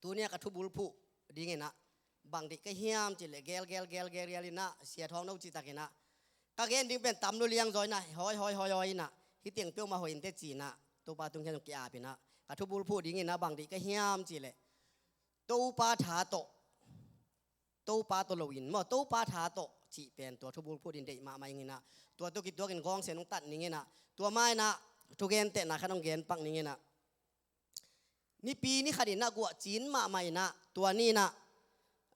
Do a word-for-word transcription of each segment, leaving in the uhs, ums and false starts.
Tuni-a ka thubulphuh dinginah bang deih ka hiam cihleh, gel gel gel gel gel inah, sia thawng no cihtakinah ka gen ding pen tam lua liangzaw inah, hoi hoi hoi hoi inah, hih teng peuhmah hoi inteh ci-inah Topa tung khian zong ki-ap inah, ka thubulphuh dinginah bang deih ka hiam cihleh, Topa tha tawh, Topa tawh loin maw, Topa tha tawh cih pen tua thubulphuh ding deih mahmah inginah, tua tawh kituakin gawngsia nong tat ninginah, tua ma inah thugentehna khat nong gen pak ninginah. Nipi ni khat inah guah cin mahmah inah, tua ni inah,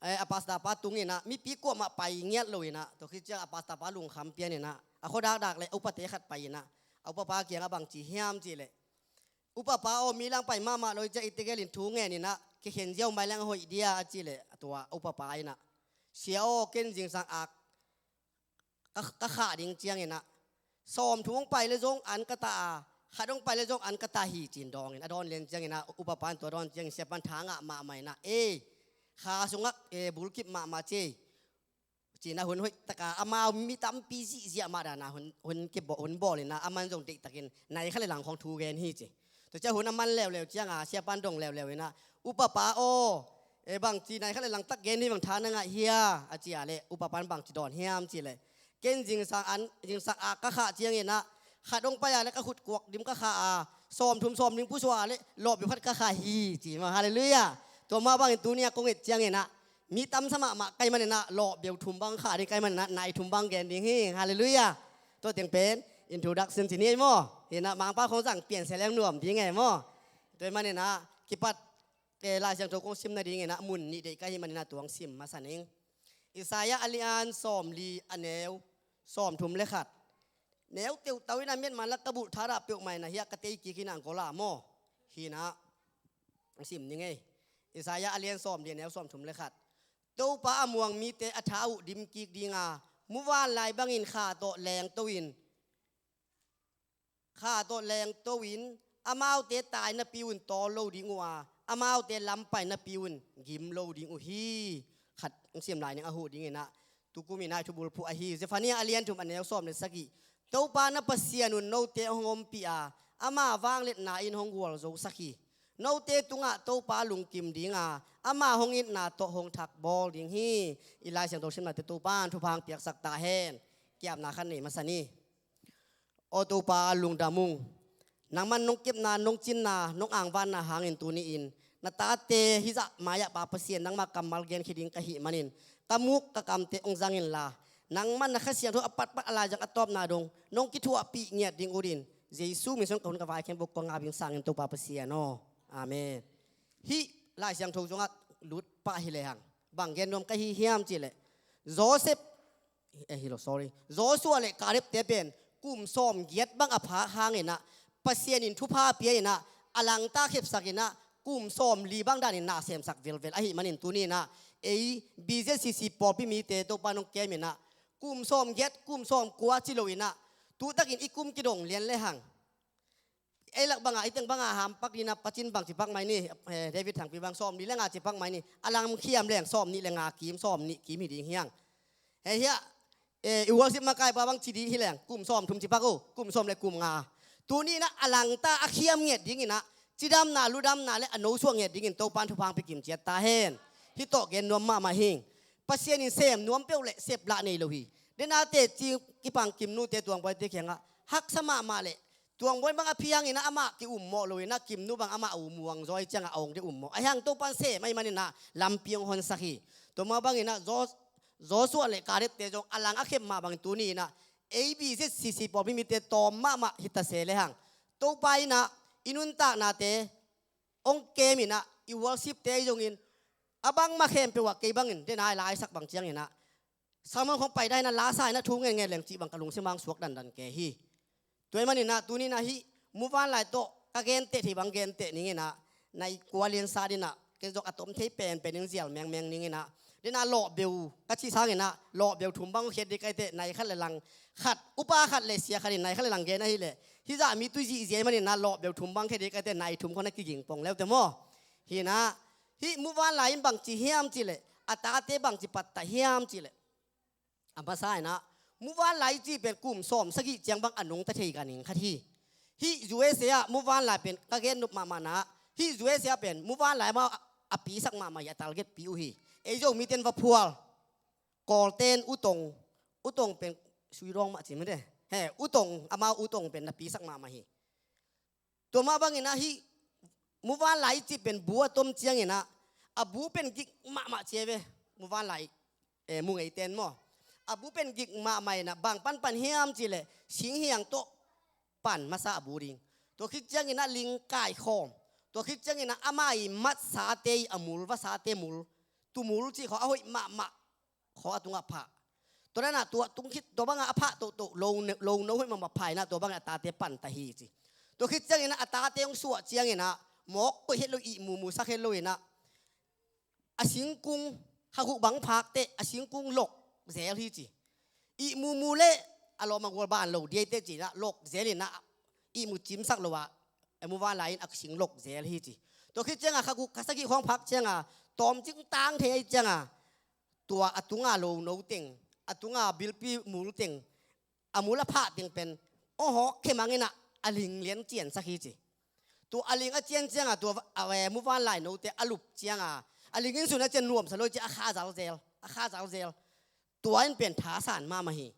eh, a pastor pa tung inah, mipi kuamah pai ngiat lo inah, tua khit ciang a pastor pa lungkham pian inah, a khuadakdak le a upate khat pai inah, a upapa kiangah bang ci hiam cihleh, upapa aw, mi lang pai mahmah lo hi ciang i tegel in thu ngen inah kikhen ziau mai leng a hoih dia a cihleh, tua a upapa inah, sia aw, ken zingsang ak ka, ka khah ding cianginah, sawmthum hong pai le zong an ka ta a, khat hong pai le zong an ka ta hi ci-in dawngin, a dawn lian cianginah, upapa in tua dawn ciangin siapa in tha ngah mahmah inah, ei, kha sungah, eh, bulkip mahmah ci ei, ci-inah hun hoihtaka amau mi tampi zihziah mah dana hun, hun kibawl, hun bawl inah, aman zong deihtakin nai khat le lang khawng thu gen hi ci. Tua ciang hun a man leuleu cianga siapa in dong leuleu inah, upapa aw, e, bangci nai khat le langtak gen hi, bang tha na ngah hia a ci a leh, upapa in bangci dawn hiam cihleh, ken zingsang an, zingsang ak ka khah cianginah, khat hong pai a leh ka khut kuak dim ka khah a, sawmthum sawmnih pusuah a leh lawhbeu khat ka khah hi ci maw. Halleluiah. Tua mah bangin tuni-a kong et cianginah, mi tamsa mahmah ka hih maninah lawhbeu thum bang khah ding ka hih maninah nai thum bang gen ding hi. Halleluiah. Tua teng pen introduction ci ni ei maw. Hinah mangpa khawng zang piansia leng nuam ding ei maw. Tua hih maninah kipat, eh, Lai Siangtho kong sim nadinginah mun nih deih ka hih maninah tua hong sim masa ning. Isaiah a lian sawmli a neu sawmthum le khat. Neu teuhtau inah miatman lak ka bulh thadah peuhmah inah hiah ka tei kik hinah gola maw. Hinah sim ning ei. Isaiah a lian sawmli a neu sawmthum le khat. Topa a muang mite a tha uh dim kik dinga, muvanlai bangin kha tawh lengto in, kha tawh lengto in, amaute tai napi un tawl lo ding uh a, amaute lam pai napi un gim lo ding uh hi. Khat hong sim lai ning a huh dinginah, tukum inah i thubulphuh ahi. Zephaniah a lian thum a neu sawm le sagih. Topa na Pasian un note hong ompih a, ama vangliatna in hong gualzosak hi. Note tungah Topa lungkim dinga, ama hong itna tawh hong thakbawl ding hi. I Lai Siangtho simnate Topa in thupha hong piaksak ta hen. Kiapna khat nei masa ni. Aw Topa, lungdam ung. Nangman nong kepna, nong cinna, nong angvanna hangin tuni-in na tate hizah mai-ah Pa Pasian nangmah kammal genkhia ding ka hih manin, ka muk ka kamte hong zang inla, nangman na Kha Siangtho a patpat a laizang a tawpna dong nong kithuahpih ngiat ding utin, Jesu min suang ka hun ka vai khempeuh kong ngap ing sangin Topa Pasian aw. Amen. Hih Lai Siangtho sungah lut pah hi lehang bang gen nuam ka hi hiam cihleh, Joseph, eh, hi lo, sorry, Joshua le Caleb-te pen kum sawmgiat bang a phak hanginah Pasian in thupha pia inah, a langta khepsak inah, kum sawmli bang danin na semsak velvel ahih manin tuni inah, ei B Z C C pawlpi mite Topa nong kem inah, kum sawmgiat, kum sawmkua ci lo inah, tutakin i kum kidong lian lehang, ei lak banga, i teng banga hampak dinah pacin bang cipak mai ni, eh, David Thangpi bang sawmli le nga cipak mai ni, a lamkhiam leng sawmnih le nga kim, sawmnih kim hi ding hiang. Hei hiah, eh, i worship makaipa bang ci ding hi leng kum sawmthum cipak uh, kum sawm le kum nga. Tuni inah a langta a khiam ngiat dinginah, cidamna, ludamna le a nosuah ngiat dingin Topa in thupha hong pia kimciat ta hen. Hih tawh gen nuam mahmah hing. Pasian in sem nuam peuh le seplah nei lo hi. Dena teci kipang Kimnute Tuangbawite kiangah haksa mahmah le Tuangbawi bang a phiangin amah ki-ummawh loin a Kimnu bang amah a um uangzaw hi ciangah a ong deuh ummawh. Ahi hang Topa in sem ahih manin ah lampi hong honsak hi. Tua mah bangin ah Jos-, Joshua le Caleb-te zong a lang a khep mah bangin tuni in ah A B Z C C pawlpi mite tawm mahmah hi ta se lehang Topa in ah i nuntaknate hong kem in ah i worship-te ahi zongin a bangmah khempeuh ah kei bangin dena i laisak bang ciangin ah sermon khong pai dan in ah lasa in ah thu ngen ngen leng cih bang ka lungsim ah hong suak dandan kei hi. Tua ahih manin ah tuni in ah hih muvanlai tawh ka genteh thei bang genteh ning in ah nai kua liansa din ah ken zong a tom thei penpen in zial mengmeng ning in ah dena lawhbeu ka cih sangin ah lawhbeu thum bang hong khiat ding ka hi teh, nai khat le lang khat, upa khat le sia khat in nai khat le lang gen ahih leh hih zah mi tui zihziah ahih manin ah lawhbeu thum bang khiat ding ka hi teh, nai thum khong na kiging pong leute maw. Hi in ah hih muvanlai in bangci hiam cih leh a tate bangci pattah hiam cih leh a masa in ah muvanlai cih pen kum sawm sagih ciang bang a nungta thei ka ning khat hi. Hih U S A ah muvanlai pen ka gen nop mahmah in ah hih U S A ah pen muvanlai amau a pisak mahmah hi, a target pi uh hi. Ei Zomite in va phual, Kawlte in utong, utong pen suidawng mah ci mate. He, utong, amau utong pen na pisak mahmah hi. Tua mah bangin ah hih muvanlai i cih pen bu a tom ciangin ah, a bu pen gik mahmah ci ve. Muvanlai, eh, mu ngeite in maw, a bu pen gik mahmah in ah, bang pan pan hiam cih leh singhiang tawh pan masa a bu ding. Tua khit ciangin ah ling kaikhawm. Tua khit ciangin ah ama i matsate i a mul, vasate mul, tumul cih khawng a hoih mahmah khawng a tungah phah. Tua dan ah tua tung khit, tua bangah a phah tohtoh, lo ne-, lo no hoih mahmah phah in ah, tua bangah a tate pan ta hi ci. Tua khit ciangin ah a tate hong suah ciangin ah, mawk koih het lo, ihmu mu sak het lo in ah, a singkung, kha guk bang phak teh a singkung lok zel hi ci. Ihmu mu leh a lawm a gual ban lo diai teh ci in ah, lok zel in ah, ihmu cimsak lo ah, a muvanlai in a sing lok zel hi ci. Tua khit ciangah kha guk kha sagih khawng phak ciangah, tawm cing tang thei ahih ciangah, tua a tunga lo no teng, a tunga bilpi mul teng, a mul a phah teng pen hong hawk khemang in ah, a ling lian ciansak hi ci. Tua a ling a cian ciangah, tua va-, a, eh, muvanlai note a lup ciangah, a ling in sun a cian nuamsa lo ci, a kha zalzel, a kha zalzel. Tua in pen thasan mahmah hi.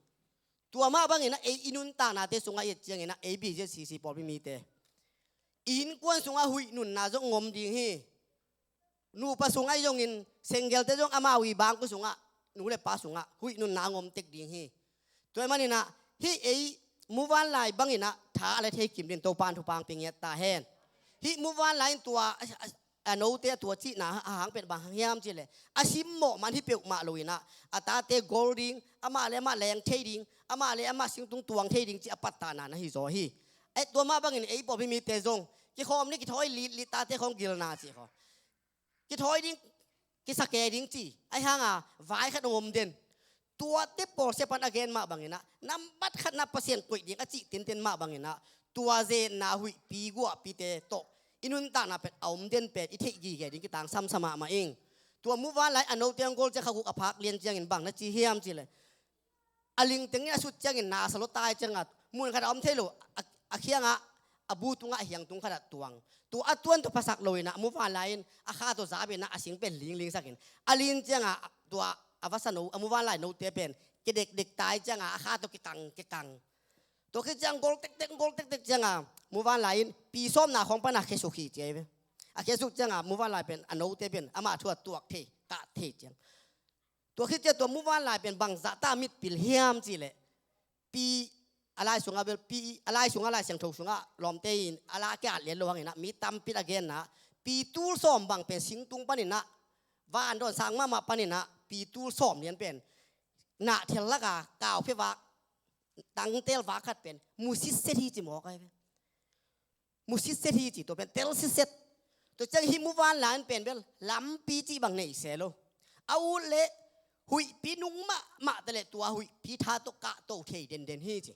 Tua mah bangin ah ei i nuntaknate sungah i et ciangin ah, ei B Z C C pawlpi mite, i innkuan sungah huih nunna zong ngom ding hi. Nupa sungah i zongin, senggelte zong amau i bangkua sungah, nu le pa sungah huih nunna a ngom tek ding hi. Tua ahih manin ah hih ei muvanlai bangin ah tha a la thei kim dingin Topa'n thupha hong pia ngiat ta hen. Hih muvanlai in tua a, a, a note a tua cihna a hang pen bang hang hiam cih leh, a simmawh man hi peuhmah lo in ah, a tate gol ding, amah le amah leng thei ding, amah le amah singkung tuang thei ding cih a pattahna na hi zaw hi. Eh, tua mah bangin ei pawlpi mite zong kikhawm ni, kithawi litlit, tate khawng gilna cih khawng, kithawi ding, kisa ke ding ci, ahih hangah vai khat hong om den. Tuate pawlsia pan a gen mah bangin ah, nambat khatna Pasian koih ding a cih tenten mah bangin ah, tua zenna huihpi guahpite tawh i nuntakna pen a om den pen i theih gige ding kitangsam sa mahmah ing. Tua muvanlai a note hong gol ciang kha guk a phak lian ciangin bang na ci hiam cih leh, a ling teng in a sut ciangin nasa lua ta ahih ciangah, mun khat ah om thei lo, a, a khiangah, a bu tungah, a hiang tung khat ah tuang. Tua a tuan tawh phasak lo in ah, muvanlai in a kha tawh zap in ah, a sing pen linglingsak in, a lin ciangah, tua a vasa no, a muvanlai note pen kidekdek ta ahih ciangah, a kha tawh kikang kikang. Tua khit ciang gol tektek, gol tektek ciangah, muvanlai in pi sawmna khawng pan a khesuk hi ci ahi ve. A khesuk ciangah muvanlai pen, a note pen amah thu a tuak thei, kah thei ciang. Tua khit ciang tua muvanlai pen bangzah ta mitpil hiam cih leh, pi, a lai sungah bel pi, a lai sungah, Lai Siangtho sungah lawmte in a la kiat lian lo hangin ah, mi tampi in a genna, pi tul sawm bang pen singtung panin ah, van dawn sang mahmah panin ah, pi tul sawm lian pen, nah thel lak a kau phia vak, tangtel vak khat pen mu sitset hi ci mawk ahi ve. Mu sitset hi ci, tua pen tel sitset. Tua ciang hih muvanlai in pen bel lampi cih bang nei se lo. A ut leh huihpi nung mahmah ta leh, tua huihpi tha tawh kahto thei denden hi ci.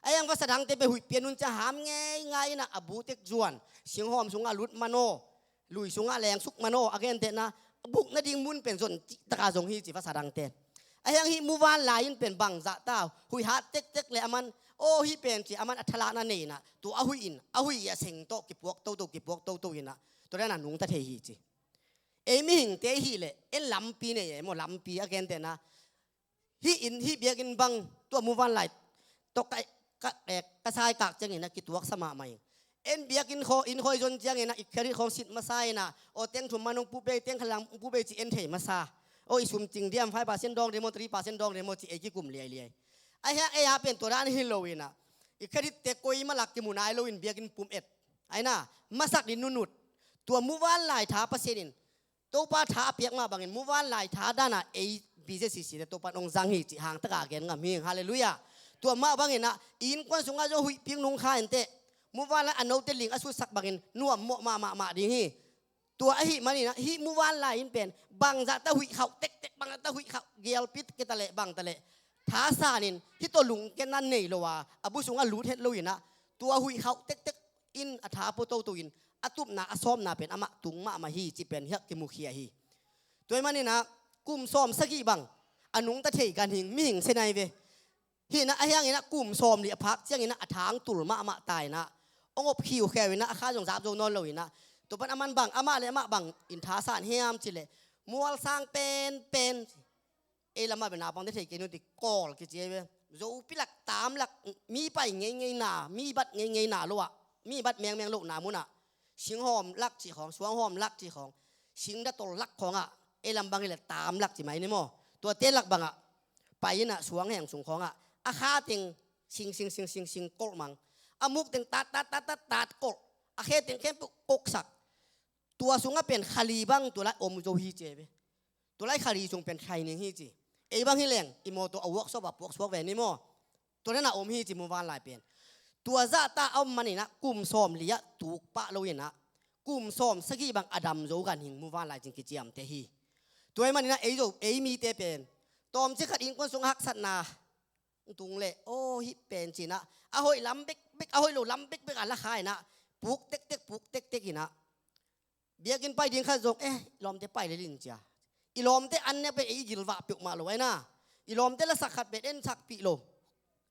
Ahih hang vasa dangte pen huihpi a nun ciang ham ngeingai in ah, a bu tek zuan, singhawm sungah lut man aw, lui sungah lengsuk man aw, a gentehna, buk nading mun pen zon cihtak a zong hi ci vasa dangte. Ahih hang hih muvanlai in pen bangzah ta, huih hat tektek leh aman, aw, hih pen ci, aman a thalakna nei in ah, tua a huih in, a huih i a seng tawh kipuak toto, kipuak toto in ah, tua dan a nungta thei hi ci. Ei mihingte i hih leh, en lampi nei e maw, lampi, a gentehna, hih inn, hih biakinn bang, tua muvanlai tawh ka, ka, eh, ka sai kak ciangin ah kituaksa mahmah ing. En biakinn khaw, inn khawi zon ciangin ah, i credit khawng sit masa in ah, aw, teng thum man hong put bei, teng khat lang hong put bei ci en thei masa. Aw, i sum cing diam, five percent dawng diam aw, three percent dawng diam aw ci ei kikum liailiai. Ahih hang ei a pen tua dan hi lo in ah, i credit te koimah lak kimu nai lo in biakinn pum et. Ahi na, masak ding nunut. Tua muvanlai tha Pasian in, Topa tha a piak mah bangin, muvanlai tha dan a ei B Z C C te Topa in hong zang hi cih hang tak a gen ngam hi. Halleluiah. Tua mah bangin ah, i innkuan sungah zong huihpi nung kha inteh, muvanlai a note ling a sutsak bangin nuam mawh mahmah mah ding hi. Tua ahih manin ah, hih muvanlai in pen bangzah ta huih khauh tektek, bangzah ta huih khauh, gialpi kita leh bang ta leh, thasan in, hih tawh lungkiatna nei lo a, a bu sungah lut het lo in ah, tua huih khauh tektek in a tha pua toto in, a tupna, a sawmna pen amah tung mahmah hi cih pen hiah kimukhia hi. Tua ahih manin ah, kum sawm sagih bang a nungta thei ganhing mihing se nai ve. Hih in ah, ahih hangin ah kum sawmli a phak ciangin ah a tha hong tul mahmah ta in ah, hong op khiukheu in ah, a kha zong zap zo nawn lo in ah, Tua pan aman bang, amah le amah bang in thasan hiam cih leh, mualsang penpen, ei lamah bel naupangte thei kei nu ti, kawl kici ei ve. Zopi lak, taam lak, mi pai ngeingei na, mi bat ngeingei na lo ah, mi bat mengmeng lohna munah, singhawm lak cih khawng, suanghawm lak cih khawng, singdatol lak khawngah, ei lam bang hi leh taam lak ci mai ni maw. Tuate lak bangah pai inah, suangheng sung khawngah a kha teng sing sing sing sing sing kolh mang, a muk teng tat tat tat tat tat kolh, a khe teng khempeuh koksak. Tua sungah pen khali bang tua lai om zo hi ci ei ve. Tua lai khali sung pen training hi ci. Ei bang hi leng i mawtaw a workshop ah puaksuak ve ni maw. Tua dana om hi ci muvanlai pen. Tua zahta a om maninah kum sawm li ah tuk pah lo inah, kum sawm sagih bang a dam zo ganhing muvanlai cin kiciamteh hi. Tua hi maninah ei zo, ei mite pen tawmcik khat innkuan sung haksatna tung leh, aw, hih pen cinah, a hoih lam bekbek, a hoih lo lam bekbek a la kha inah, puk tektek, puk tektek inah, biakinn pai ding khat zong, eh, i lawmte pai lel in cia. I lawmte an nek pen ei i gilvah peuhmah lo aina. I lawmte lasak khat pen en sakpih lo.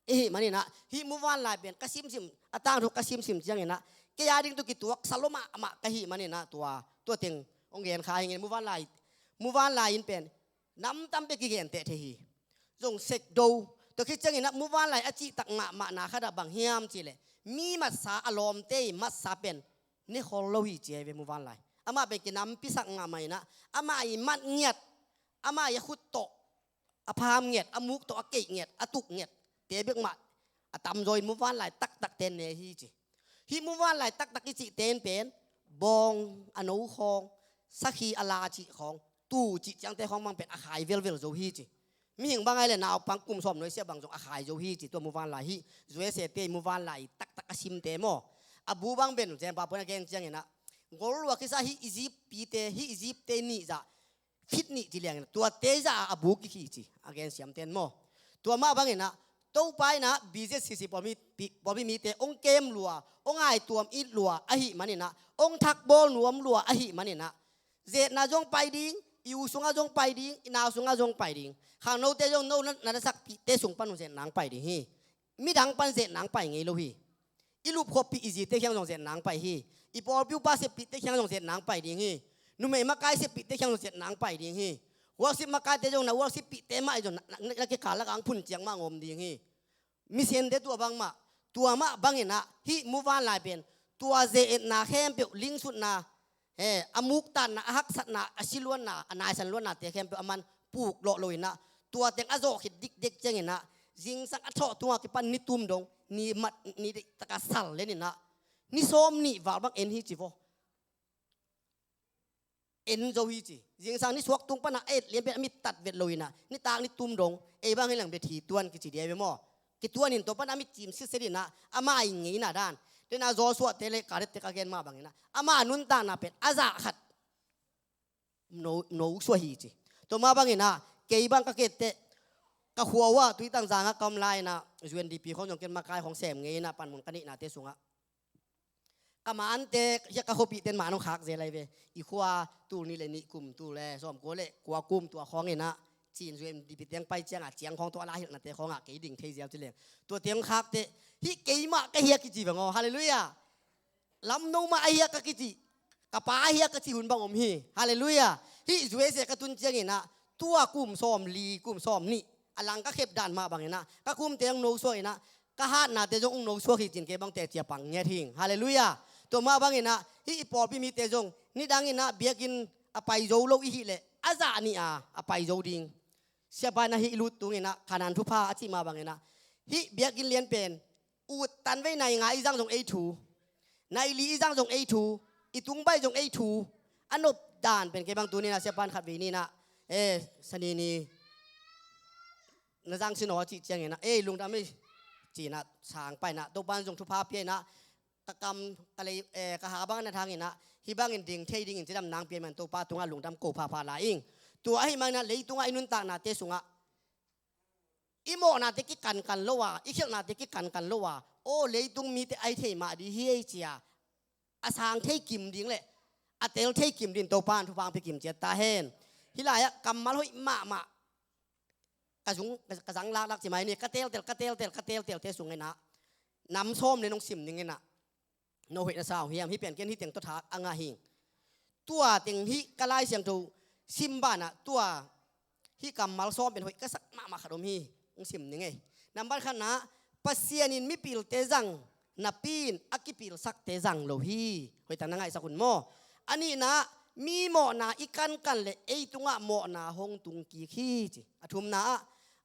Ihih maninah hih muvanlai pen ka simsim, a tangthu ka simsim cianginah, kei a ding tu kituaksa lo mahmah ka hih maninah tua, tua teng hong gen kha hingin muvanlai, muvanlai in pen nam tam bek kigenteh thei hi. Zong sekdo. Tua khit cianginah muvanlai a cihtak mahmahna khatah bang hiam cihleh, mi matsa, a lawmte i matsa pen ne khol lo hi ci ei ve muvanlai. Amah pen kinampisak mahmah inah, amah i mat ngiat, amah i a khut tawh a pham ngiat, a muk tawh a keih ngiat, a tuk ngiat te bekmah a tamzaw in muvanlai taktakte ne hi ci. Hih muvanlai taktak i cihte in pen bawng, a no khawng, sakhi, a la cih khawng, tu cih ciangte khawng bang pen a khai velvel zo hi ci. Mihing bang ai le naupang kum sawm nuaisiah bang zong a khai zo hi ci, tua muvanlai hih U S A te muvanlai taktak a simte maw. A bu bang pen zenpa puan a gen cianginah, gollua kisa hih Egypt pite, hih Egypt te nih zah, fit nih ci liangin, tuate zah a bu kikhi ci a gen siamten maw. Tua mah banginah Topa inah B Z C C pawlpi, pawlpi mite hong kem lua, hong aituam it lua ahih maninah, hong thakbawl nuam lua ahih maninah, zetna zong pai ding, i u sungah zong pai ding, i nau sungah zong pai ding. Khangnote zong no na, na sak pihte sung pan hong zetna hong pai ding hi. Midang pan zetna hong pai ngei lo hi. I lupkhuappih i zite kiang zong zetna hong pai hi. I pawlpi upa seppihte kiang zong zetna hong pai ding hi. Numei makai seppihte kiang zong zetna hong pai ding hi. Worship makaite zong na worship pihte mah i zong na, na, na kikal lakah hong phun ciang mah hong om ding hi. Missionte tua bangmah, tua mah banginah hih muvanlai pen tua ze-etna khempeuh, lingsutna, he, a muktatna, a haksatna, a siluanna, a naisan luannate khempeuh aman puklawh lo inah, tua teng a zawh khit dikdek cianginah, zingsang a thawh tungah kipan ni tum dong, ni mat, ni deihtakah sal leninah, ni sawm nih val bang en hi ci vaw. En zo hi ci. Zingsang ni suak tung panah a et lian pen a mit tat vet lo inah, nitak ni tum dong, ei bang hi lang bia thi tuan kici dia ve maw. Kituan in tua panah a mit cim sitset inah, amah i ngeina dan. Tena Joshua te le Caleb te ka gen mah banginah, amah nuntakna pen a zah khat no, no suah hi ci. Tua mah banginah kei bang ka kette, ka khua uah Tuitang zangah ka om lai inah, U N D P khawng zong ken makai khawng sem ngei inah, panmun ka neihnate sungah ka mante, hiah ka khuapihte in man hong khak zel lai ve. I khua tul nih le nih kum, tul le sawmkua le kua kum tua khawnginah, cin zuem dipiteng pai ciangah ciang khawng tua a la hilhnate khawngah kei ding thei zel ci leng, tua teng khakte, hih keimah ka hiak kici bang aw. Halleluiah. Lamno mah a hiak ka kici, ka pa a hiak ka ci hun bang om hi. Halleluiah. Hih U S A ka tun cianginah tua kum sawm li, kum sawm nih a lang ka khep dan mah banginah ka kumte hong no suah inah, ka hatnate zong hong no suak hi cin kei bang teci a pang ngiat hing. Halleluiah. Tua mah banginah hih i pawlpi mite zong nidanginah biakinn a pai zo lo i hih leh a zah nih a a pai zo ding. Siapa inah hih i lut tunginah Khanaan thupha a cih mah banginah hih biakinn lian pen ut tan vei nai nga i zang zong ei thu, nai li i zang zong ei thu, i tungbai zong ei thu. A nop dan pen kei bang tuninah siapa in khat vei ninah, eh, sani ni na zang sin aw a cih cianginah, ei, lungdam ei, cinah sang painah Topa in zong thupha pia inah, ka kam, ka lei, eh, ka ha bang na thanginah, hih bangin ding thei dingin cidam nang pia man Topa tungah lungdam ko phapha lai ing. Tua ahih maninah leitungah i nuntaknate sungah i mawhnate kikankan lo a, i khialhnate kikankan lo a, aw, leitung mite ai thei mah dih hi ei cia, a sang thei kim ding le a tel thei kim ding Topa in thupha hong pia kim ciat ta hen. Hih lai-ah kammal hoih mahmah ka zung, ka, ka zang laklak ci mai ni, ka teltel, ka teltel, ka teltelte sung inah nam sawm le nong sim ning inah, no hoih na sa uh hiam? Hih pen ken hih teng tawh thak a ngah hing. tua teng hih ka Lai Siangtho sim banah tua hih kammal sawm pen hoih ka sak mahmah khat om hi. Hong sim ning ei. Nambat khatna, Pasian in mipilte zang napi in a kipilsakte zang lo hi. Hoih tak na ngaihsak un maw? A nihna, mi mawhna i kankan le ei tungah mawhna hong tung kik hi ci. A thumna ah,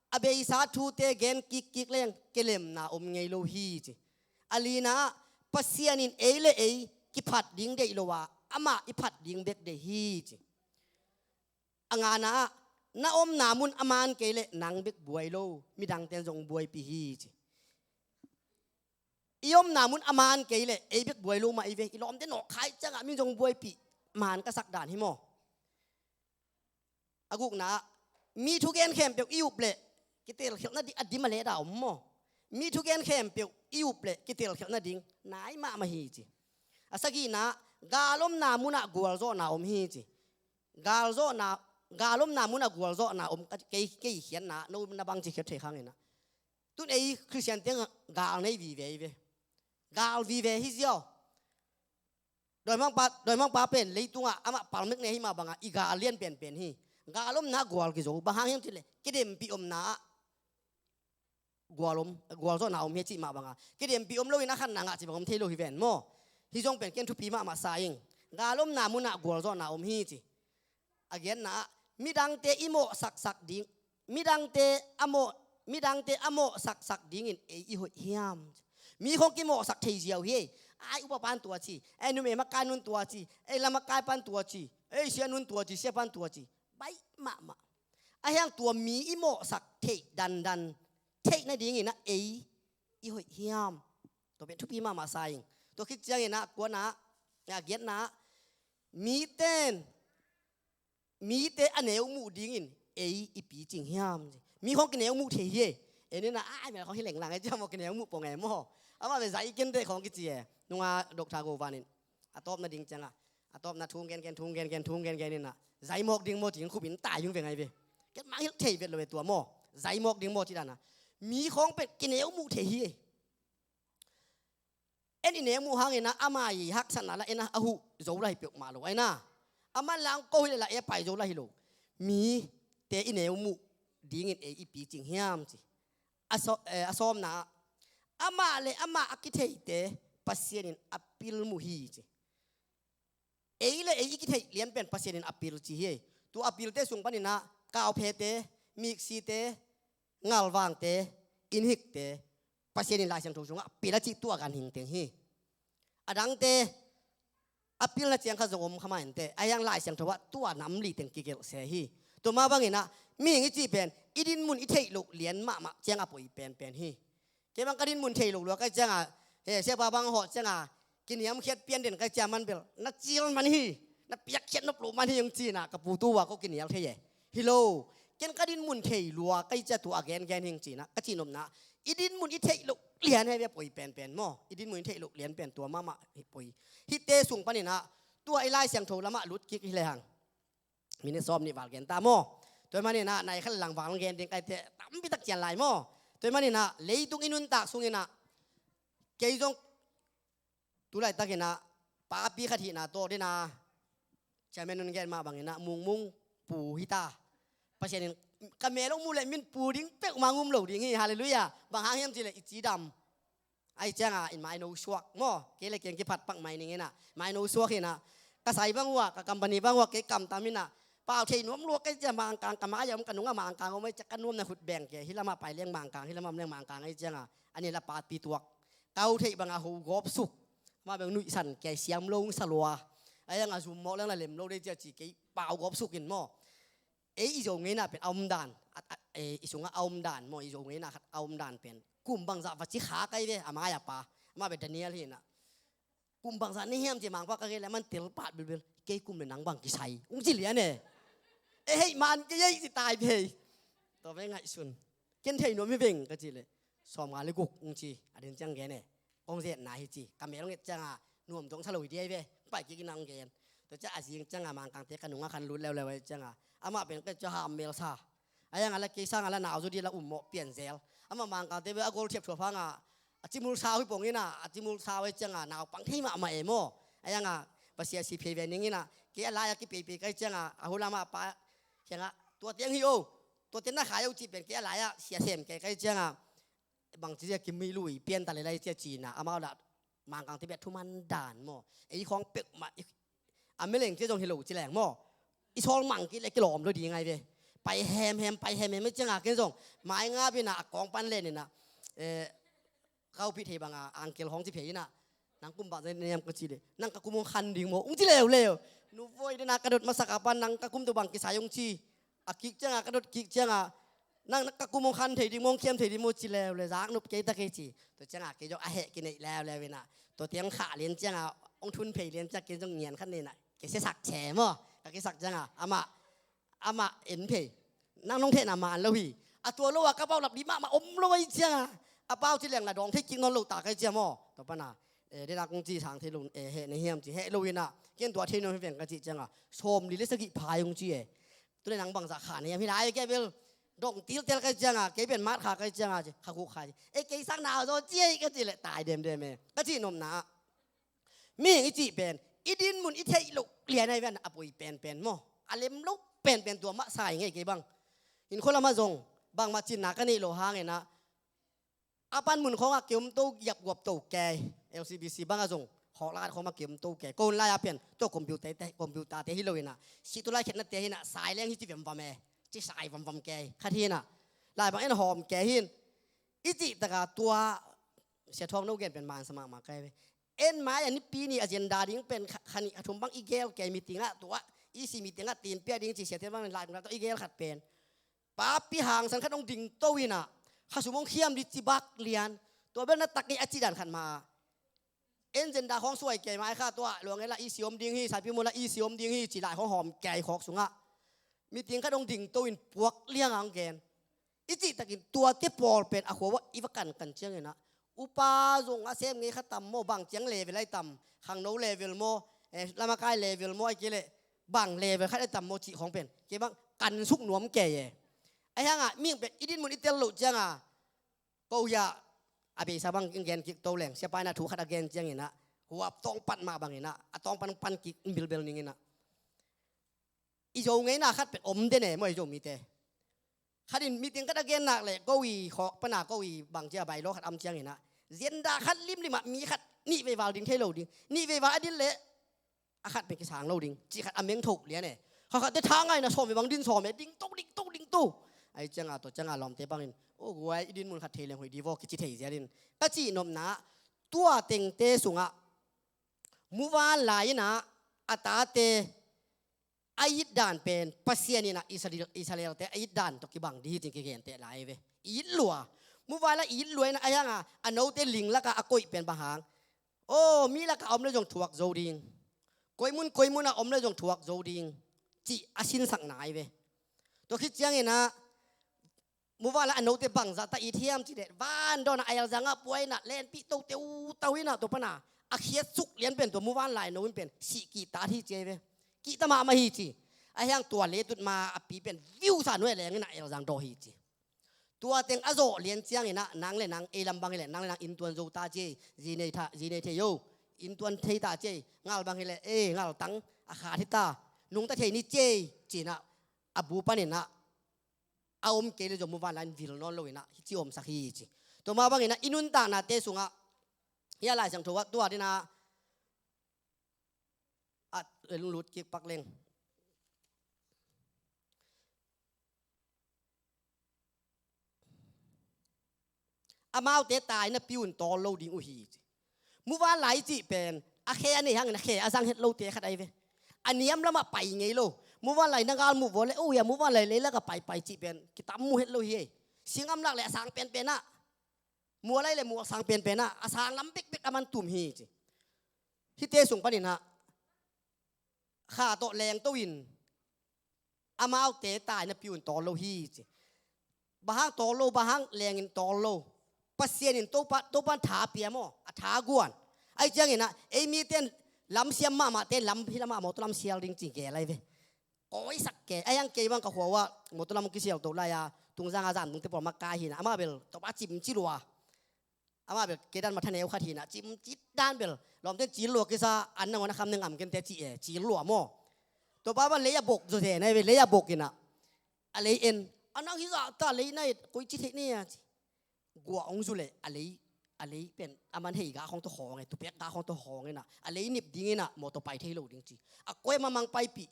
a beisa thute gen kikkik leng kelemna om ngei lo hi ci. A lina ah, Pasian in ei le ei kiphat ding deih lo a, amah i phat ding bek deih hi ci. A ngana ah, na omna mun a man kei leh nang bek buai lo, midangte in zong buaipih hi ci. I omna mun a man kei leh ei bek buai lo mah i ve, i lawmte nawhkhai ciangah min zong buaipih, man ka sak dan hi maw? A gukna ah, mi thugen khempeuh i up leh kitelkhialhna ding a dim a leda om maw? Mi thugen khempeuh i up leh kitelkhialhna ding nai mahmah hi ci. A sagihna ah, gal omna munah gualzawhna om hi ci. Gal zawhna, gal omna munah gualzawhna om, kei, kei khiatna, no na bangci khiat thei khang inah. Tun ei Khristian teng gal nei vive i ve. Gal vive hi ziau. Dawimangpa, dawimangpa pen leitungah amah palmek ne hi mah bangah i gal lian penpen hi. Gal omna gual kizo, bang hang hiam cileh kidempi omna ah gual om, gualzawhna om hi a cih mah banga kidempi om loin a khatna ngah cih bang om thei lo hi ven maw? Hi zong pen ken thupi mahmah sa ing. Gal omna munah gualzawhna om hi ci. A giatna ah, midangte i mawhsaksak ding, midangte a mawh, midangte a mawhsaksak dingin ei i hoih hiam? Mi khong kimawhsak thei ziau hi ei. Ai upa pan tua ci, ei numei makai nun tua ci, ei lamakai pan tua ci, ei sia nun tua ci, sia pan tua ci. Baih mahmah. A hiang tua mi i mawhsak theih dandan theih nadingin ah ei i hoih hiam? Tua pen thupi mahmah sa ing. Tua khit ciangin ah kuana, a giatna ah, miten, mite a neu muh dingin ei i picing hiam? Mi khong kineu muh thei hi ei. Ei nena ai mel khong hi lenglang ei ciam aw kineu muh pong ei maw? Amah ve zai i ken deh khong kici e. Nunga Doctor Go Van in a tawpna ding ciangah, a tawpna thung gen gen, thung gen gen, thung gen gen inah zai mawk ding maw ci-in khupin tai hing ve ngai ve. Ken mang hilh thei vet lo ve tua maw? Zai mawk ding maw ci dana. Mi khawng pet kineu muh thei hi. En i neu muh hangin ah ama i haksatna la en a huh zo lai peuhmah lo aina. Aman lang ko hi le la e pai zo lai hi lo. Mite i neu muh dingin ei i picing hiam ci. A saw-, eh, a sawmna ah, amah le amah a kitheite Pasian in a pil mu hi ci. Ei le ei i kitheih lian pen Pasian in a pil ci hi. Tua a pilte sung panin ah kauphete, miksite, ngalvangte, innhikte, Pasian in Lai Siangtho sungah a pil a cih tua ganhing teng hi. A dangte a pilna ciang kha zong om kha mah inteh, a hiang Lai Siangtho ah tua nam li teng kigelh se hi. Tua mah bangin ah mihing i cih pen i dinmun i theih loh lian mahmah ciang a poi penpen hi. Kei bang ka dinmun thei lo lua kai cianga, he, siapa bang hawh cianga kiniamkhiat pian den kai cia man bel na cil man hi, na piakkhiat nop lo man hi hong ci-in ah ka pu tu ua ko kinial thei e. Hi lo, ken ka dinmun thei lua kai cia tua a gengen hing ci-in ah ka cihnopna, i dinmun i theih loh lian he bia poi penpen maw? I dinmun i theih loh lian pen tua mahmah hi poi. Hihte sung panin ah tua i Lai Siangtho lamah lut kik hi le hang. Minute sawm nih val gen ta maw? Tua hi manin ah nai khat le lang val gen ding kaite tampi tak cian lai maw? Tua hi manin ah leitung i nuntak sungin ah kei zong tu laitakin ah papi khat hihna tawh dina chairman nun gen mah bangin ah mungmung pu hi ta. Pasian in ka mel hong mu le min pu ding peuhmah ngum lo ding hi. Halleluiah. Bang hang hiam cih le i cidam. Ahi cianga in maino suak maw? Kei le keng kiphat pak mai ning inah maino suak inah ka sai bang ua, ka company bang ua kei kamtam inah pau thei nuam lua kei cia Mangkang ka mai-ah om, ka nungah Mangkang om ahi cia ka nuamna hut beng kei. Hih lamah pai leng Mangkang, hih lamah om leng Mangkang ahi cianga a ni la papi tuak. Kau theih banga ho gawp suk. Amah beng nuihsan kei siam lo hong sa lua. Ahi cianga zum mawk leng la lem lo dei cia ci kei pau gawp suk in maw? Ei i Zo ngeina pen a omdan, a, a, e, i sungah a omdan maw, i Zo ngeina khat a omdan pen kum bangzah va ci kha kai ve, a mai a pa, amah ve Daniel hi inah. Kum bangzah nei hiam ci Mangpa ka gei le man tel pat bilbil, kei kum le nang bang kisai hong ci lian e. E hei man kei ei ci tai ve. Tua ve ngaihsun. Ken thei nuam hi veng ka ci le sawmnga le guk hong ci, a den ciang gen e. Kong zetna hi ci, ka mel nget cianga nuam dong sa lo hi diai ve, pai kik inah hong gen. Tua cia a zing cianga Mangkangte ka nungah khan lut leuleu ahi cianga amah pen ka cia ham mel sa. Ahi cianga la kei sanga la nau zaw di la um mawh pian zel. Amah Mangkangte ve a gol thiap thuap hanga a cimul sau hi pong inah, a cimul sau ahi cianga naupang thei mahmah e maw? Ahi cianga Pasian si phei ve ning inah Kei a lai-ah kipeipei kai ciangah a hulam ah pa kiangah tua tiang hi o, tua tiang na khai o cih pen kei a lai-ah sia sem kei kai ciangah bangci zia kimui lui pian ta le lai cia cina amau lah Mangkang tibet thuman dan maw. Ei khawng peuhmah a meleng cia zong hi lo ci leng maw. I sawl mang kei le kilawm lo ding ai ve. Pai hemhem pai hemhem ciangah ken zong mai ngap inah a kawng pan len inah eh, ka upih thei banga angkel hong ci phei inah nang kum bang zai niam ka ci le nang ka kum hong khan ding maw ung ci leuleu. Nu voi dena ka dot masak a pan nang ka kum tu bang kisai ung ci. A kik cianga ka dot kik cianga nang ka kum hong khan thei ding maw hong khiam thei ding maw ci leuleu zak nop kei ta kei ci. Tu cianga kei zong a heh kinei leuleu inah tu tiang khah lian cianga hong thun phei lian cianga kei zong ngian khat nei inah kei siasak che maw ka kisak cianga amah amah en phei. Nang nong thehna man lo hi. A tua lo a ka pau lap di mahmah om lo ai cianga a pau ci leng na dawng thei kik nawn lo ta kai cia maw. Tua pana eh, dena kong ci sang thei lo eh, heh na hiam ci heh lo inah ken tua thei nawn hi veng ka ci cianga sawm li le sagih phai hong ci e. Tule nang bangzah kha na hiam hi lai kei bel dong tiltel kai cianga kei pen mat kha kai cianga ci kha khuk kha ci e kei sang na zaw ci e ka ci le tai demdem e ka ci nopna ah mihing i cih pen i dinmun i theih loh lian ahi ven a poi penpen maw a lem lo penpen tua mah sai ngei kei bang. Inn khualam ah zong bangmah cinna ka neih loh hang inah a pan mun khawngah kiom to giap guap to kei. L C B C bangah zong khawk lakat khawngah kiom to kei ko hun lai-a pen tua computer te computer te hi lo inah si tu lai khetna te hi inah sai leng hi ci vemvam e ci sai vamvam kei khat hi inah lai bang en hawm kei hin i cih taka tua sia thuak no gen pen mansa mahmah kai ve. En mai a nipi ni agenda ding pen kha- khanih a thum bang i gel kei meeting ah tua i si meeting ah tin pia ding ci sia te bang lai bang tua i gel khat pen papi hangsan khat hong ding to inah kha sum hong khiam di ci bak lian tua bel na tak i a ci dan khat ma a en agenda khawng suai kei mai kha tua luang e la i si om ding hi saipi mu la i si om ding hi ci lai khawng hawm kei khawk sungah meeting khat hong ding to in puak liang ang gen. I cihtakin tuate pawl pen a khua uah i va kankan cianginah upa zong a sem ngei kha tam maw bang ciang level ai tam khangno level maw eh, lamakai level maw ai kei leh bang level khat ai tam maw cih khawng pen kei bang kan suk nuam kei e. Ahi hangah mihing pen i dinmun i tel loh cianga ko hiah a beisa bang in gen kik to leng siapa inah thu khat a gen cianginah huap tawngpat mah banginah a tawngpan pan kik in bilbel ninginah i zo ngeina khat pet om den e maw i zo mite. Khat in meeting khat a gen nak leh ko i khawk pana ko i bang cia bailo khat am cianginah agenda khat limlimah mi khat nih vei val ding thei lo ding nih vei val a din leh a khat pet kisang lo ding cih khat a meng tho lian e. Kha khatte tha ngaina sawm vei bang din sawm e ding to ding to ding to. Ai cianga tua cianga lawmte bangin o guai i dinmun khat thei leng hoih di vaw kici thei zialin ka cih nopna tua tengte sungah muvanlai inah a tate a it dan pen Pasian inah Israel, Israelte a it dan tawh kibang dih hi cin kigenteh lai ve. I it lua muvanlai i it lua inah a hianga a note ling lakah a koih pen bang hang aw mi lakah a om le zong thuak zo ding koimun koimunah om le zong thuak zo ding cih a sinsak nai ve. Tua khit cianginah muvanlai a note bangzah ta it hiam cih leh van dawnah a elzangah puainah lenpih tote utau inah tua pana a khiatsuk lian pen tua muvanlai no in pen sih kihtat hi ci ai ve. Kihta mahmah hi ci. A hiang tua letut ma a pi pen viusa nuai lenginah a elzang daw hi ci. Tua teng a zawh lian cianginah nang le nang ei lam bang hileh nang le nang inntuan zo ta ci ei. Zi nei tha zi nei thei o inntuan thei ta ci ei. Ngal bang hileh ei ngal tang a khat hi ta nungta thei ni ci ei cinah a bu paninah a om kei le zong muvanlai in vil nawn loinah hi ci omsak hi ci. Tua mah banginah i nuntaknate sungah hia Lai Siangtho ah tua dinah a lut kik pak leng amaute taina piun tawl lo ding uh hi ci. Muvanlai cih pen a khe a nei hangin a khe a zang het lote khat ai ve. A niam lamah pai ngei lo. Muvanlai na gal muh vua le uia muvanlai leilak a paipai cih pen kitam mu het lo hi ei. Singamlak le a sang penpenah mualai le mual sang penpenah a sang lam bekbek a man tum hi ci. Hite sung paninah kha tawh lengto in amaute taina piun tawl lo hi ci. Bang hang tawl lo bang hang lengin tawl lo. Pasian in Topa Topan tha pia maw a tha guan. Ai cianginah ei mite in lam siam mahmahte in lam hi lamah mawtaw lam sial ding ci gel ai ve. Kawisak ke ai ang kei bang ka khua uah mawtaw lam kisial to lai-a tungzanga zan tungte pawl mah kai hinah amah bel Topa cim ci lua. Amah bel kei dan matha neu khat hinah cim cit dan bel lawmte cil lua kisa an nangawn a kham ne ngam kente cih e cil lua maw. Topa bang lei a bok zaw zen ahi ve, lei a bok inah. A lei en, a nang hi zah ta lei na et, koici theih ni a ci. Guah hong zu leh a lei, a lei pen a man hei gak hong tawh hawng e, tupek gak hong tawh hawng inah, a lei nip ding inah mawtaw pai thei lo ding ci. A koi mamang paipih.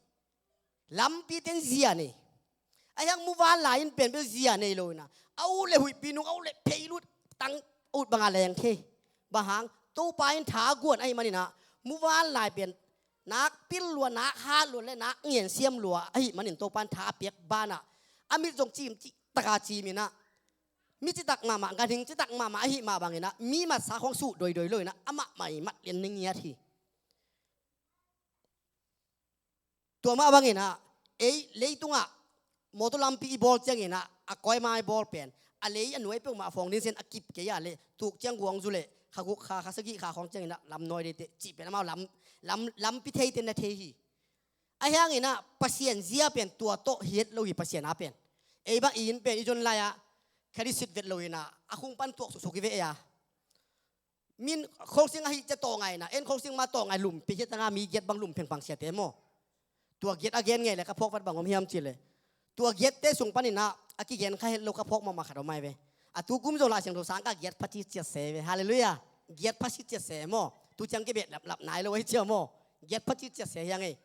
Lampi ten zia nei. A hiang muvanlai in pen bel zia nei lo inah, a ut le huihpi nung, a ut le pheilut, tang ut banga leng thei. Bang hang, Topa in tha guan ahi man inah, muvanlai pen nak pil lua, nak hat lua le nak ngen siam lua ahi manin Topa in tha a piak banah, a mit zong cim cih taka cim inah, mi citak mahmah, ganhing citak mahmah ahi mah bang inah, mi matsa khong suh doidoi lo inah, amah mah i mat lian ni ngiat hi. Tua mah bang inah, ei leitungah mawtaw lampi i bawl ciang inah, a koi ma i bawl pen, a lei a nuai peuhmah fawng ding sen a kip kei a leh, tuk ciang guah hong zu leh, kha guk kha, kha sagih kha khawng ciang inah lam nawi dei teh cih pen amau lam, lam, lampi thei ten na thei hi. A hiang inah Pasian zia pen tua tawh hi het lo hi, Pasian a pen. Ei bang i inn pen i zon lai-ah, kha di sit vet lo inah, a khung pan tuak suksuk i ve ei a. Min kholsing ahi cia tawh ngai inah, en kholsing ma tawh ngai lum pi hi tanga mi giat bang lum phengphang siate maw. Tua giat a gen ngei le ka phawk vat bang om hiam cih leh, tua giatte sung pan inah a kigen kha het lo ka phawk mahmah khat om ai ve. A tu kum zong Lai Siangtho sang ka giat pha ci ciat se ve. Halleluiah. Giat pha ci ciat se maw. Tu ciang kibet lap, lap nai lo ahi cia maw. Giat pha ci ciat se hiang ei.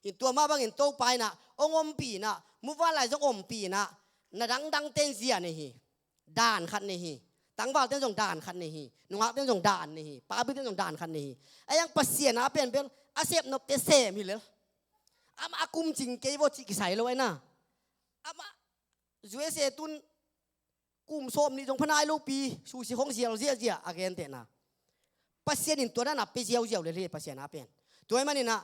In tua mah bangin Topa inah hong ompih inah, muvanlai zong ompih inah, na dangdang ten zia nei hi. Dan khat nei hi. Tangval ten zong dan khat nei hi. Nungak ten zong dan nei hi. Papi ten zong dan khat nei hi. A hiang Pasian a pen bel a sep nopte sem hi lel. Amah a kum cing kei vaw cih kisai lo ai na. Amah U S A tun kum sawm nih zong pha nai lo pi, susi khong zial ziahziah a gentehna. Pasian in tua dan a pe ziauziau lel hi, Pasian a pen. Tua ahih man inah,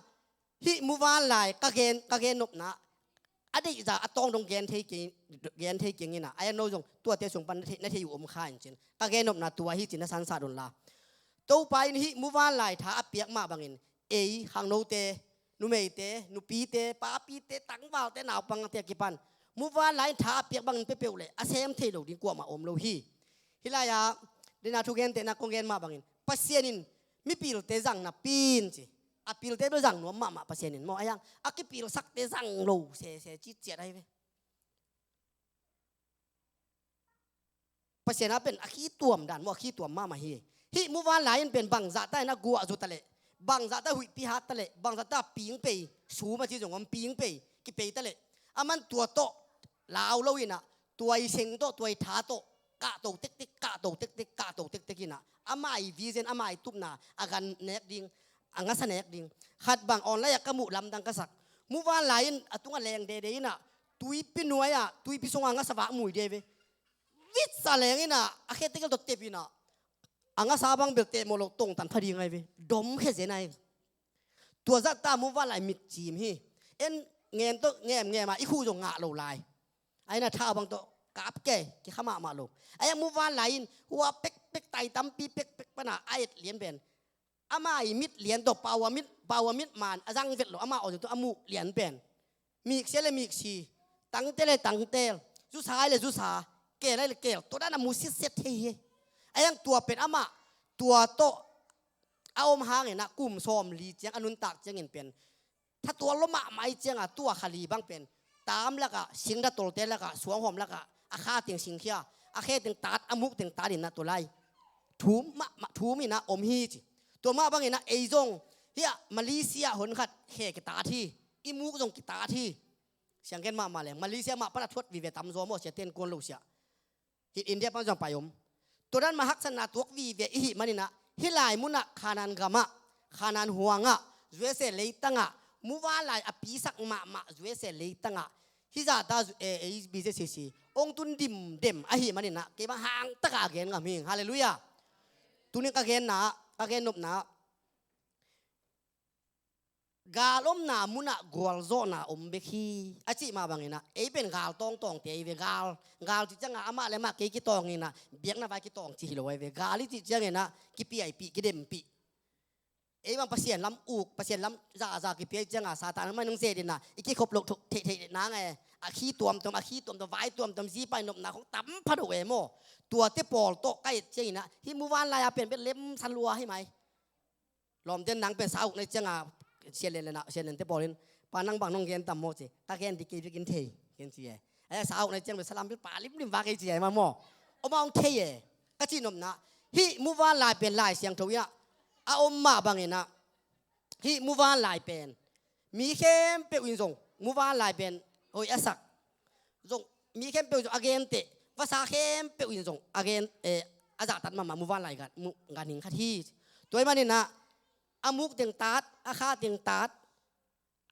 hih muvanlai ka gen, ka gen nopna, a deihza a tawng dong gen thei keng, gen thei keng inah, a hiang no zong tuate sung pan na thei, na thei uh om kha in cin. Ka gen nopna tua hi cin na sansat un la. Topa in hih muvanlai tha a piak mah bangin, ei, khangnote, numeite, nupite, papite, tangvalte, naupangte a kipan muvanlai in tha a piak bangin pia peuh leh a sem thei lo ding kuamah om lo hi. Hih lai-ah, dena thugentehna kong gen mah bangin, Pasian in mipilte zang napi in ci. A pilte bel zang nuam mahmah Pasian in maw. A hiang, a kipilsakte zang lo sese citciat ahi ve. Pasian a pen a khituam dan maw, a khituam mahmah hi. Hih muvanlai in pen bangzah ta inah guah zu ta leh, bangzah ta huihpi hat ta leh, bangzah ta ping pei, sum a ci zong om ping pei, kipei ta leh, a man tua tawh lau lo inah, tua i seng tawh, tua i tha tawh kahto tektek, kahto tektek, kahto tektek inah, ama i vision, ama i tupna a gan nek ding, a ngasa nek ding. Khat bang online ah ka muh lamdang ka sak. Muvanlai in a tungah leng dede inah, tuipi nuai-ah, tuipi sungah ngasa vak mui de ve. Vitsa leng inah, a khe tekel tawh tep inah, a ngasa bang bel teh mawh lo tongtan pha ding ai ve. Dom khe zen ai. Tua zah ta muvanlai mitcim hi. En ngen tawh ngemngem a, i khuh zong ngah lo lai. A inah tha bang tawh kap ke, kikha mahmah lo. A hiang muvanlai in, hua pekpek, tai tampi pekpek pana a et lian pen, ama i mit lian tawh, pau a mit, pau a mit man a zang vet lo, ama aw zong tawh a muh lian pen, miksia le miksi, tangtel le tangtel, zusa le zusa, kel le kel, tua dan a mu sitset thei hi. A hiang tua pen amah, tua tawh a om hang inah kum sawmli ciang a nuntak ciangin pen, thatual lo mahmah i cianga tua kha li bang pen, tam lakah, singdatolte lakah, suanghawm lakah, a kha teng singkhia, a khe teng tat, a muk teng tat inah tua lai thum mahmah, thum inah om hi ci. Tua mah bang inah ei zong, hiah Malaysia hon khat khe kitat hi. I muk zong kitat hi. Siang gen mahmah leng, Malaysia mah pan a thuat vive tamzaw maw, sia ten kuan lo sia. Hih India pan zong pai om. Tua dan mah haksatna tuak vive i hih man inah, hih lai munah Khanaan gamah, Khanaan huangah, U S A leitangah, muvanlai a pisak mahmah U S A leitangah, hih zahta, eh, A B Z C C hong tun dimdem ahih man inah, kei bang hangtakah a gen ngam hing. Halleluiah. Tunin ka genna, ka gen nopna, gal omna munah gualzawhna om bek hi, a cih mah bang inah, ei pen gal tawngtawngte i ve. Gal, gal cih ciangah amah le amah kei kitawng inah, biakna vai kitawng cih hi lo ai ve. Gal i cih ciang inah, kipiaipih, kidempih. Ei bang Pasian lam uk, Pasian lam zahzah kipia i ciangah, Satan mah nung zet inah, i kikhop loh theihtheih nang e. A khi tuamtuam, a khi tuamtuam, vai tuamtuam, zipai nopna khong tam pha do e maw. Tuate pawl tawh ka et ciang inah, hih muvanlai a pen bek lemsa lua hi mai. Lawmten nang pen sa uk na i cianga, sialen le na, sialente pawlin, Pa, nang bang nong gen tam maw ci. Ka gen ding kei bek in thei, ken ci e. Ai, sa auk na ciang bel salam bel pa limlim vak ei ci e ma maw. Om a hong thei e. Ka cih nopna, hih muvanlai pen Lai Siangtho in ah a om mah bangin ah, hih muvanlai pen mi khempeuh in zong muvanlai pen hoih a sak zong, mi khempeuh in zong a genteh, vasa khempeuh in zong a gen, eh, a zahtat mahmah muvanlai gan, mu-, ganhing khat hi. Tua ahih manin ah a muk teng tat, a kha teng tat,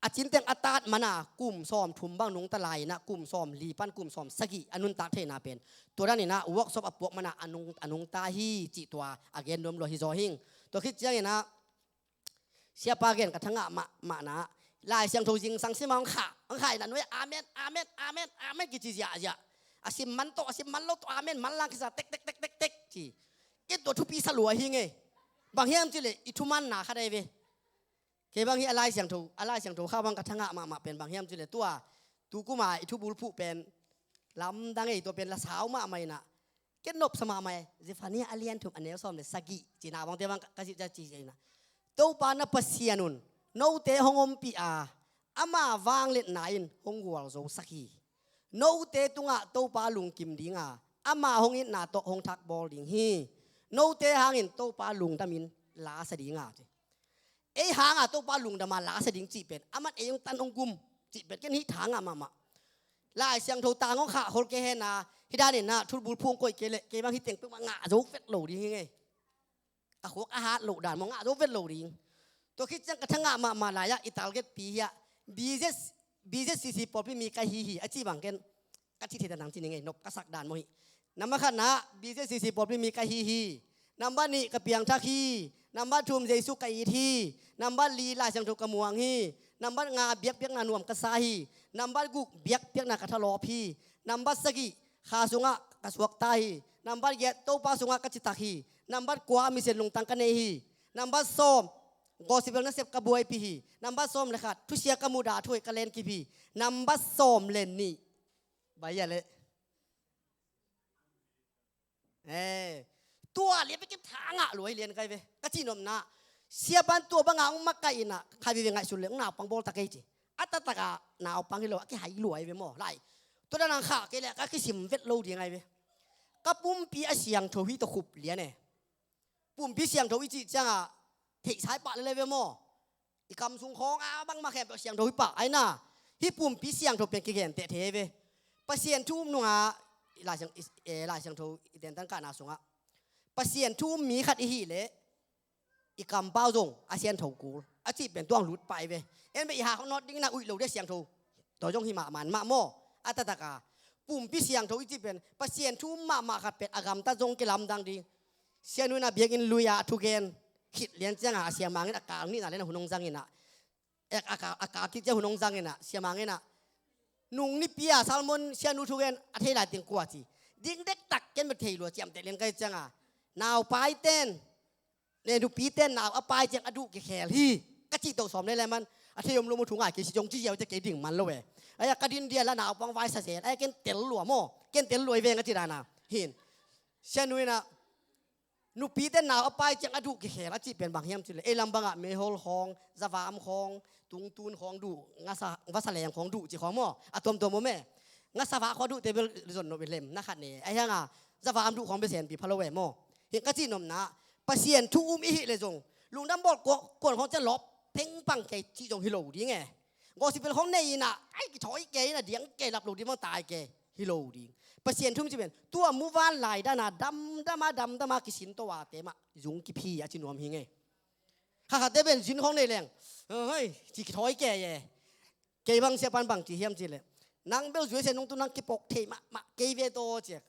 a cin teng a tat man a kum sawmthum bang nungta lai in ah kum sawmli pan kum sawmsagih a nuntak theihna pen tua dan in ah workshop a puak man a a nung, a nungta hi cih tua a gen nuam lua hi zaw hing. Tua khit ciangin ah siapa gen ka thangah mahmahna, Lai Siangtho zingsang sim a hong khah, hong khah in ah nuai amen, amen, amen, amen kici ziahziah. A sim man tawh, a sim man lo tawh, amen man lang kisa tek tek tek tek tek ci. Kei tua thupi sa lua hi ngei. Bang hiam cih leh i thumanna khat ahi ve. Kei bang hi a Lai Siangtho, a Lai Siangtho khah bang ka thangah mahmah pen bang hiam cih leh tua tu kum a i thubulphuh pen lamdang ei, tua pen la sau mahmah in ah, ken nopsa mahmah e. Zephaniah a lian thum a neu sawm le sagih cihna bangte bang ka, ka zihziah ci in ah, Topa na Pasian un note hong ompih a, ama vangliatna in hong gualzosak hi. Note tungah Topa lungkim ding a, ama hong itna tawh hong thakbawl ding hi. Note hangin Topa lungdamin la sa ding a ci. Ei hanga Topa lungdama la sa ding cih pen, aman ei hong tan hong gum cih pen ken hih thangah mahmah. Lai Siangtho tang hong khah khol kei hen a, hih danin ah thubulphuh hong koih kei leh kei bang hih teng peuhmah ngah zo vet lo ding hi ngei. A khuak a hat loh dan maw, ngah zo vet lo ding. Tua khit ciang ka thangah mahmah lai-ah i targetpi hi ah, BZ, BZCC pawlpi mi ka hi hi a cih bang ken ka cih thei ta nang ci ning ei, nop ka sak dan maw hih. Nambat khatna, BZCC pawlpi mi ka hi hi. Nambat nih, ka piangthak hi. Nambat thum, Jesu ka it hi. Nambat li, Lai Siangtho ka muang hi. Nambat nga, biakpiakna nuam ka sa hi. Nambat guk, biakpiakna ka thalawp hi. Nambat sagih, kha sungah ka suakta hi. Nambat giat, Topa sungah ka citak hi. Nambat kua, misen lungtang ka nei hi. Nambat sawm, gospel nasep ka buaipih hi. Nambat sawm le khat, thusia ka mudah, thuhoih ka lenkip hi. Nambat sawm le nih, bai a leh. Eh, tua lian bek in thangah lua hi lian kai ve. Ka cih nopna, siapan tua banga hong makaih in ah, khat veve ngaihsun le hong naupang bawl ta kei ci. A taktak a naupang hi lo a kihai lua hi ve maw. Lai, tua dan hong khah kei leh ka kisim vet lo ding ahi ve. Ka pumpi a siangtho hi tawh khup lian e. Pumpi siangtho i cih ciangah theihsa i pah lel ve maw. I kam sung khawng a bangmah khempeuh siangtho hi pah ahi na. Hih pumpi siangtho pen kigenteh thei ve. Pasian thu um nungah, Lai Siang, eh, Lai Siangtho i tentan kahna sungah Pasian thu um mi khat i hih leh i kampau zong a siangtho kul a cih pen tuang lut pah hi ve. En ve, i hak nawt ding in ah uih lo ding a siangtho. Tua zong hi mahmah mah maw. A taktak a pumpi siangtho i cih pen Pasian thu um mahmah khat pen a gamtat zong kilamdang ding. Sianu in ah biakinn lui-a a thugen khit lian ciangah a siamang in a kal nihna lian a hun hong zang in ah, a, a, a kal khit ciang hun hong zang in ah siamang in ah, nung nipi-a sermon sianu thugen a thei lai teng kua ci. Ding dektak ken bel thei lua ciamteh lian kai ciangah, naupaiten le nupiten nau a pai ciang a duh kikhel hi ka cih toh sawm le le man, a thei om lo maw thu ngai kei si zong ci ziau ciang kei ding man lo e. Ai-a ka din dia la naupang vai sa zen, ai-a ken tel lua maw, ken tel lua hi veng a ci dan a. Hin sianu in ah nupite nau a pai ciang a duh kikhel a cih pen bang hiam cih leh, ei lam bangah meihol khawng, zavam khawng, tungtun khawng duh, ngasa, vasa leng khawng duh ci khawng maw, a tuamtuam om e. Ngasa vak khawng a duhte bel zon nop i lem na khat ne, a hiangah zavam duh khawng bel senpi pha lo e maw. Hi ka cih nopna, Pasian thu um i hih leh zong lungdam bawl kuan khawng ciang lawp teng pang kei cih zong hi lo ding e. Gospel khawng nei in ah ai kithawi kei in ah diang kei lap lo ding bang tai kei hi lo ding. Pasian thu um cih pen tua muvanlai dan a damdam a damdam a kisin to a te mah zung kip hi a ci nuam hi ngei. Kha khatte pen zin khawng nei leng, hoi, ci kithawi kei e. Kei bang siapan bang ci hiam cih leh, nang bel zuai sia nungtu nang kipok thei mahmah kei ve tawh ci a.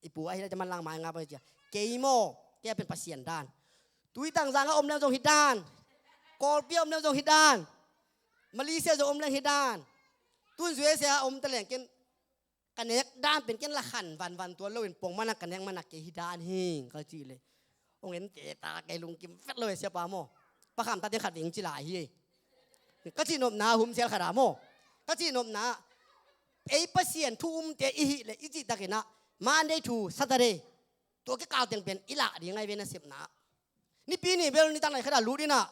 I pu ahi leh man lang mai nga pai ci a. Kei maw, kei a pen Pasian dan. Tuitang zang a om leng zong hi dan. Kawlpi a om leng zong hi dan. Malaysia zong om leng hi dan. Tun zuai sia a om ta leng ken ka nek dan pen ken la khan vanvan tuan loin pong man a ka nek man a kei hi dan hi ka cih leh, hong en te ta kei lungkim vet lo e siapa maw. Pa Kham ta teng khat veng ci lai hi. Ka cih nopna, humsel khat a maw. Ka cih nopna, ei Pasian thu umte i hih leh i cih takin ah Monday to Saturday tua kikal teng pen i lah ding ahi ve nasepna. Nipi ni bel nitak nai khat a lut in ah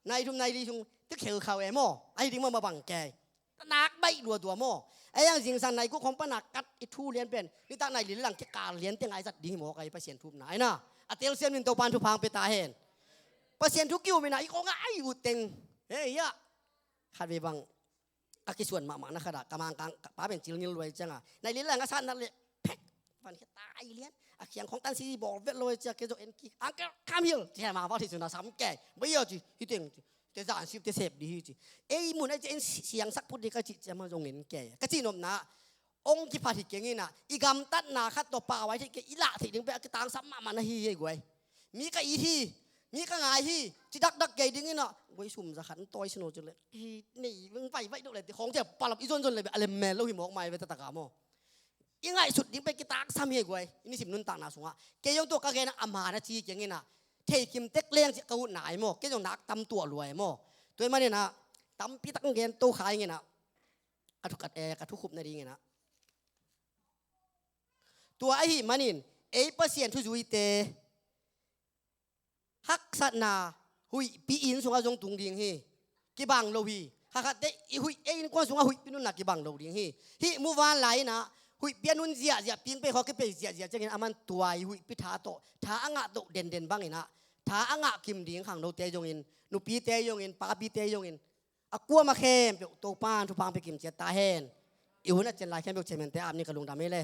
Nai thum nai li sung ti khel khau e maw. Ahi ding maw, ma bang kei. Nak baih luatua maw. Ei ang zingsang nai guk khong pan a kat i thu lian pen, nitak nai li le lang kikal lian teng a i zat ding hi mawk a, i Pasian thu upna ahi na. A telsiam in Topa'n thupha hong pia ta hen. Pasian thu ki-um in a, i khong a i ut teng, hei, ya. Khatvei bang ka kisuan mahmah na khat ah, ka Mangkang ka pa pen cil ngil lua hi ciang a, nai li le lang a sat na le, phek, van khia tai lian. A khiang khong tan si bawl vet lua hi ciang, kei zong en kik, "Uncle, come here," ci hi a, ma val hi sun a sam kei. Bai a ci, hi teng ci. Te zan sip te sep ding hi ci. Ei mun a ci en siangsak phot ding ka cih ciang ma zong en kei. Ka cihnopna, hong kiphat hi keng in a, i gamtatna khat tawh pau a i theih kei, i lah theih ding pen a kitangsam mahmah na hi hi ei guai. Mi ka it hi, mi ka ngai hi, ci dakdak kei ding in a, guai sum za khat hong tawi sin aw ci le, hi nei, hong vai vai deuh le, ti khawng ci a palap i zon zon le, a lem mel lo hi mawk mai ve taktak a maw. I ngaihsut ding pen kitangsam hi ei guai, i nisim nuntakna sungah. Kei zong tua ka gen a, a man a ci keng in a, thei kim tek leng ci ka ut nai maw, kei zong nak tam tuah lua ei maw. Tua ahih manin a, tampi tak hong gen to kha ing in a, ka thu, ka, eh, ka thukhupna ding in a. Tua ahih manin, ei Pasian thuzuite, haksatna huihpi inn sungah zong tung ding hi. Kibang lo hi. Khatkhatte i huih, ei innkuan sungah huihpi nunna kibang lo ding hi. Hih muvanlai in a, huihpi a nun ziahziah pingpei khawng kipei ziahziah ciangin aman tua i huihpi tha tawh, tha a ngah toh denden bang in a, tha a ngah kim ding khangnote zongin, nupite zongin, papite zongin, a kuamah khempeuh Topa'n thupha hong pia kim ciat ta hen. I hun a cian lai khempeuh chairman-te ap ni, ka lungdam ei le.